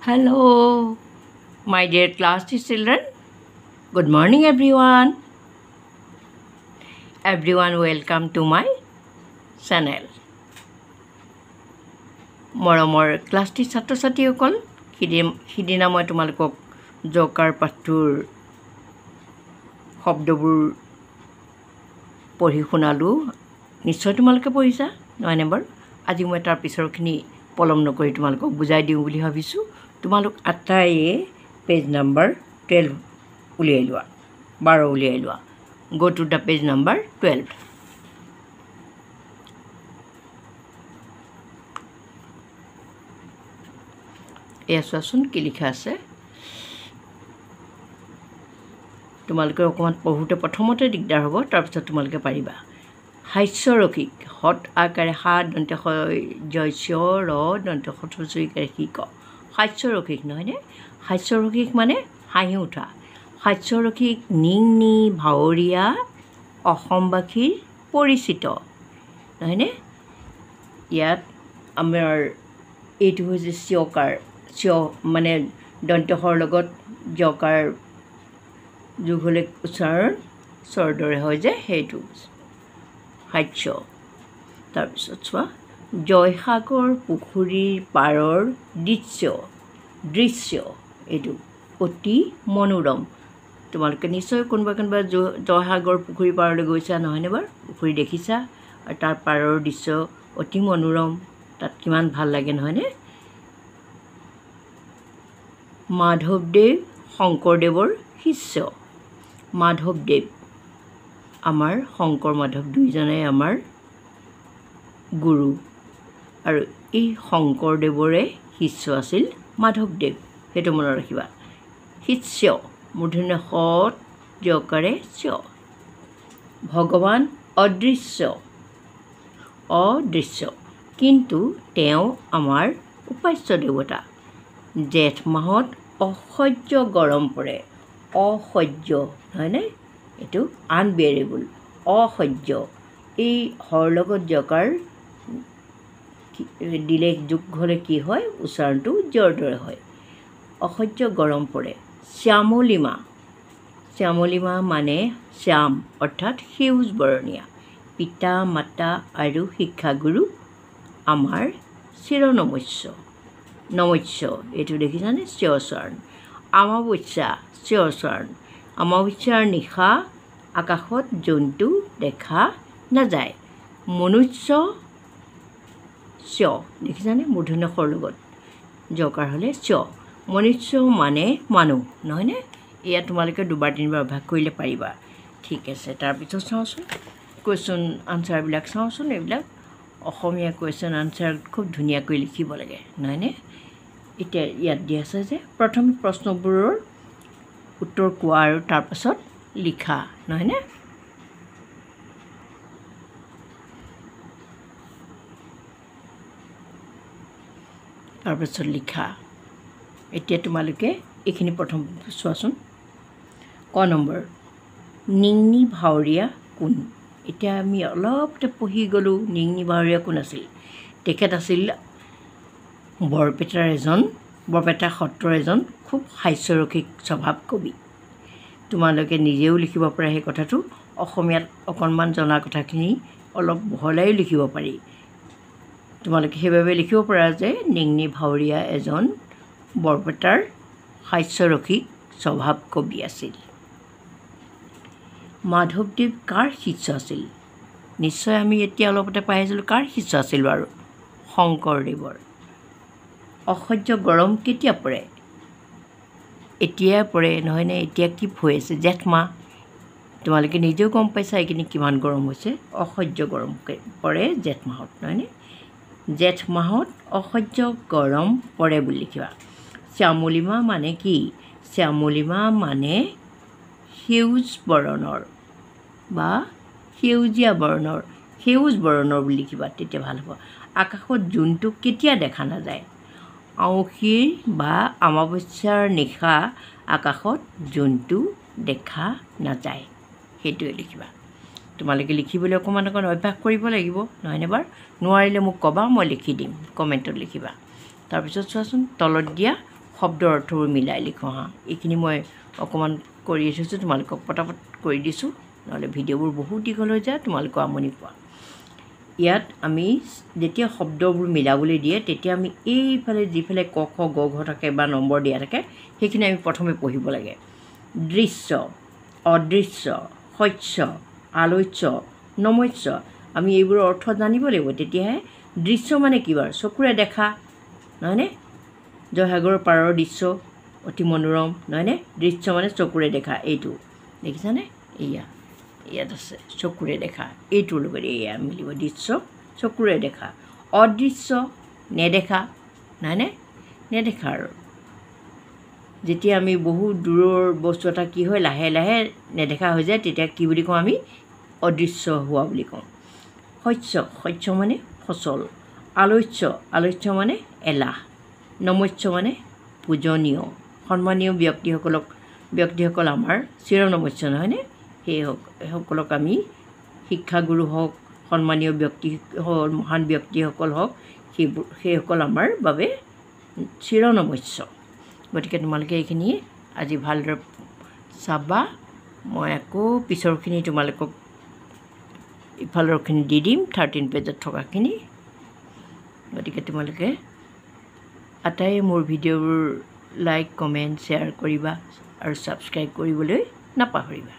Hello, my dear class children. Good morning, everyone. Everyone, welcome to my channel. মৰমৰ class T ছাত্ৰ ছাত্ৰীসকল, সিদিনা মই তোমালোকক জকাৰ পাঠটোৰ শব্দবোৰ পঢ়ি শুনালোঁ। নিশ্চয় তোমালোকে পঢ়িছা, নহয়নে বাৰু? আজি মই তাৰ পিছৰখিনি পলম নকৰি তোমালোকক বুজাই দিওঁ বুলি ভাবিছোঁ। তোমালোক আটাইয়ে পেজ নাম্বাৰ 12 উলিয়াই লোৱা, 12 উলিয়াই লোৱা। Go to the page number 12। এয়া চোৱাচোন কি লিখা আছে। তোমালোকে অকণমান পঢ়োঁতে প্ৰথমতে দিগদাৰ হ'ব, তাৰপিছত তোমালোকে পাৰিবা। হাস্যৰসিক, হত আকাৰে সা দন্ত্য স জয় চ ৰ দন্ত্য স চৈকাৰে সি ক। হাস্যৰসিক নহয়নে? হাস্যৰসিক মানে হাঁহি উঠা। হাস্যৰসিক নিংনি ভাৱৰীয়া অসমবাসীৰ পৰিচিত, নহয়নে? ইয়াত আমাৰ এইটো হৈছে চিয়কাৰ, চিয় মানে দন্ত্যসৰ লগত জকাৰ যোগ হ'লে উচ্চাৰণ চৰ দৰে হয় যে, সেইটো হাস্য। তাৰপিছত চোৱা, জয়সাগৰ পুখুৰীৰ পাৰৰ দৃশ্য, দৃশ্য এইটো অতি মনোৰম। তোমালোকে নিশ্চয় কোনোবা কোনোবা জয়সাগৰ পুখুৰীৰ পাৰলৈ গৈছা, নহয়নে বাৰু? পুখুৰী দেখিছা আৰু তাৰ পাৰৰ দৃশ্য অতি মনোৰম, তাত কিমান ভাল লাগে, নহয়নে? মাধৱদেৱ শংকৰদেৱৰ শিষ্য। মাধৱদেৱ আমাৰ শংকৰ মাধৱ দুইজনেই আমাৰ গুৰু, আৰু এই শংকৰদেৱৰে শিষ্য আছিল মাধৱদেৱ, সেইটো মনত ৰাখিবা। শিষ্য মূৰ্ধন্য সৎ জকাৰে চ। ভগৱান অদৃশ্য, অদৃশ্য, কিন্তু তেওঁ আমাৰ উপাস্য দেৱতা। জেঠ মাহত অসহ্য গৰম পৰে। অসহ্য নহয়নে? এইটো আনবেয়াৰেবল, অসহ্য। এই হৰ লগত জকাৰ দিলে যোগ হ'লে কি হয়? উচ্চাৰণটো জৰ দৰে হয়। অসহ্য গৰম পৰে। শ্যামলিমা, শ্যামলিমা মানে শ্যাম অৰ্থাৎ সেউজ বৰণীয়া। পিতা মাতা আৰু শিক্ষাগুৰু আমাৰ চিৰনমস্য, নমস্য। এইটো দেখিছানে? চিয়চৰণ। আমাৱস্যা, চিয়চৰণ। আমাৱস্যাৰ নিশা আকাশত জন্তু দেখা নাযায়। মনুষ্য চ, দেখিছানে? মূৰ্ধন্য সৰ লগত জকাৰ হ'লে চ। মনুষ্য মানে মানুহ, নহয়নে? এয়া তোমালোকে দুবাৰ তিনিবাৰ অভ্যাস কৰিলে পাৰিবা। ঠিক আছে, তাৰপিছত চাওঁচোন কুৱেশ্যন আনচাৰবিলাক চাওঁচোন। এইবিলাক অসমীয়া কুৱেশ্যন আনচাৰ খুব ধুনীয়াকৈ লিখিব লাগে, নহয়নে? এতিয়া ইয়াত দিয়া আছে যে প্ৰথম প্ৰশ্নবোৰৰ উত্তৰ কোৱা আৰু তাৰপাছত লিখা, নহয়নে? তাৰপাছত লিখা। এতিয়া তোমালোকে এইখিনি প্ৰথম চোৱাচোন। ক নম্বৰ, নিংনি ভাৱৰীয়া কোন? এতিয়া আমি অলপতে পঢ়ি গ'লোঁ নিংনি ভাৱৰীয়া কোন আছিল। তেখেত আছিল বৰপেটাৰ এজন, বৰপেটা সত্ৰৰ এজন খুব হাস্যৰসিক স্বভাৱ কবি। তোমালোকে নিজেও লিখিব পাৰা সেই কথাটো। অসমীয়াত অকণমান জনা কথাখিনি অলপ বহলাইও লিখিব পাৰি। তোমালোকে সেইবাবে লিখিব পাৰা যে নিংনি ভাৱৰীয়া এজন বৰপেটাৰ হাস্যৰসিক স্বভাৱ কবি আছিল। মাধৱদেৱ কাৰ শিষ্য আছিল? নিশ্চয় আমি এতিয়া অলপতে পাই আছিলোঁ। কাৰ শিষ্য আছিল বাৰু? শংকৰদেৱৰ। অসহ্য গৰম কেতিয়া পৰে? এতিয়া পৰে, নহয়নে? এতিয়া কি হৈ আছে? জেঠ মাহ। তোমালোকে নিজেও গম পাইছা এইখিনি কিমান গৰম হৈছে। অসহ্য গৰম পৰে জেঠ মাহত, নহয়নে? জেঠ মাহত অসহ্য গৰম পৰে বুলি লিখিবা। শ্যামলিমা মানে কি? শ্যামলিমা মানে সেউজ বৰণৰ বা সেউজীয়া বৰণৰ, সেউজ বৰণৰ বুলি লিখিবা, তেতিয়া ভাল হ'ব। আকাশত জোনটো কেতিয়া দেখা নাযায়? আঁউসীৰ বা আমাৱস্যাৰ নিশা আকাশত জোনটো দেখা নাযায়, সেইটোৱে লিখিবা। তোমালোকে লিখিবলৈ অকণমান অকণ অভ্যাস কৰিব লাগিব, নহয়নে বাৰু? নোৱাৰিলে মোক ক'বা, মই লিখি দিম, কমেণ্টত লিখিবা। তাৰপিছত চোৱাচোন তলত দিয়া শব্দৰ অৰ্থবোৰ মিলাই লিখোঁ। হা, এইখিনি মই অকণমান কৰি থৈছোঁ, তোমালোকক পটাপট কৰি দিছোঁ, নহ'লে ভিডিঅ'বোৰ বহুত দীঘল হৈ যায়, তোমালোকৰ আমনি পোৱা। ইয়াত আমি যেতিয়া শব্দবোৰ মিলাবলৈ দিয়ে তেতিয়া আমি এইফালে যিফালে ক খ গ ঘ থাকে বা নম্বৰ দিয়া থাকে সেইখিনি আমি প্ৰথমে পঢ়িব লাগে। দৃশ্য, অদৃশ্য, শস্য, আলোচ্য, নমস্য, আমি এইবোৰৰ অৰ্থ জানিব লাগিব তেতিয়াহে। দৃশ্য মানে কি বাৰু? চকুৰে দেখা, নহয়নে? জয়সাগৰৰ পাৰৰ দৃশ্য অতি মনোৰম, নহয়নে? দৃশ্য মানে চকুৰে দেখা, এইটো দেখিছানে? এয়া ইয়াত আছে চকুৰে দেখা, এইটোৰ লগত এয়া মিলিব, দৃশ্য চকুৰে দেখা। অদৃশ্য নেদেখা, নহয়নে? নেদেখা। আৰু যেতিয়া আমি বহু দূৰৰ বস্তু এটা কি হয় লাহে লাহে নেদেখা হৈ যায় তেতিয়া কি বুলি কওঁ আমি? অদৃশ্য হোৱা বুলি কওঁ। শস্য, শস্য মানে ফচল। আলোচ্য, আলোচ্য মানে এলাহ। নমস্য মানে পূজনীয়, সন্মানীয় ব্যক্তিসকল আমাৰ চিৰনমস্য, নহয়নে? সেইসকলক আমি শিক্ষাগুৰু হওক, সন্মানীয় ব্যক্তি হওক, মহান ব্যক্তিসকল হওক, সেইসকল আমাৰ বাবে চিৰনমস্য। গতিকে তোমালোকে এইখিনি আজি ভালদৰে চাবা। মই আকৌ পিছৰখিনি তোমালোকক ইফালৰখিনি দি দিম, 13 পেজত থকাখিনি। গতিকে তোমালোকে আটাইয়ে মোৰ ভিডিঅ'বোৰ লাইক, কমেণ্ট, শ্বেয়াৰ কৰিবা আৰু ছাবস্ক্ৰাইব কৰিবলৈ নাপাহৰিবা।